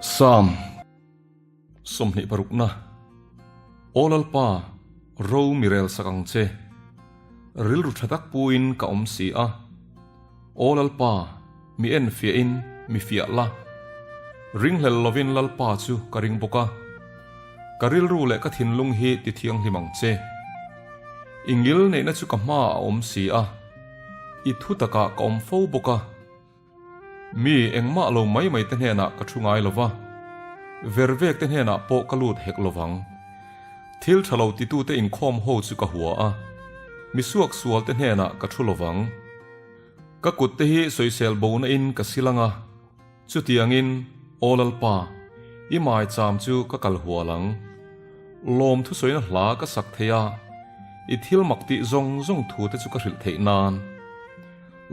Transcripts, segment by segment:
Psalm 26 na Aw Lalpa, ro mi rel sak ang che. Rilru tha tak puin ka awm si a. Aw Lalpa, mi en fiahin mi fiah la. Ringhlel lovin Lalpa chu ka ring bawk a. Ka rilru leh ka thinlung hi ti thianghlim ang che. I ngil neihna chu ka hma a awm si a, i thu takah ka awm fo bawk a. Mi engmah lo mai mai te hnenah ka thu ngai lo va, vervek te hnenah pawh ka lut hek lo vang. Thil tha lo titute inkhawm ho chu ka hua a, mi suak sual te hnenah ka thu lo vang. Ka kut te hi sawisel bona in ka sil ang a, chutiangin, Aw Lalpa, i maicham chu ka kal hual ang. Lawm thusawina hla ka sak thei a, i thil mak tih zawng zawng thu te chu ka hrilh theih nan.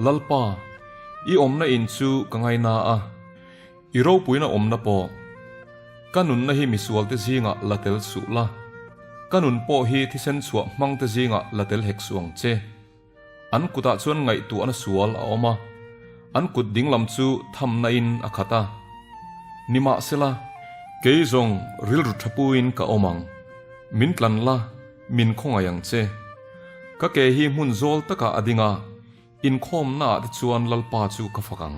Lalpa, i awmna in chu ka ngaina a, i ropuina awmna pawh. Ka nunna hi misualte zingah la tel suh la, ka nun pawh hi thisen chhuah hmangte zingah la tel hek suh ang che. An kutah chuan ngaihtuahna sual a awm a, an kut dinglam chu thamna in a khat a. Nimahsela, kei zawng rilru tha puin ka awm ang, min tlan la, min khawngaih ang che. Ka ke hi hmun zawl takah a ding a, inkhawmnaah te chuan Lalpa chu ka fak ang.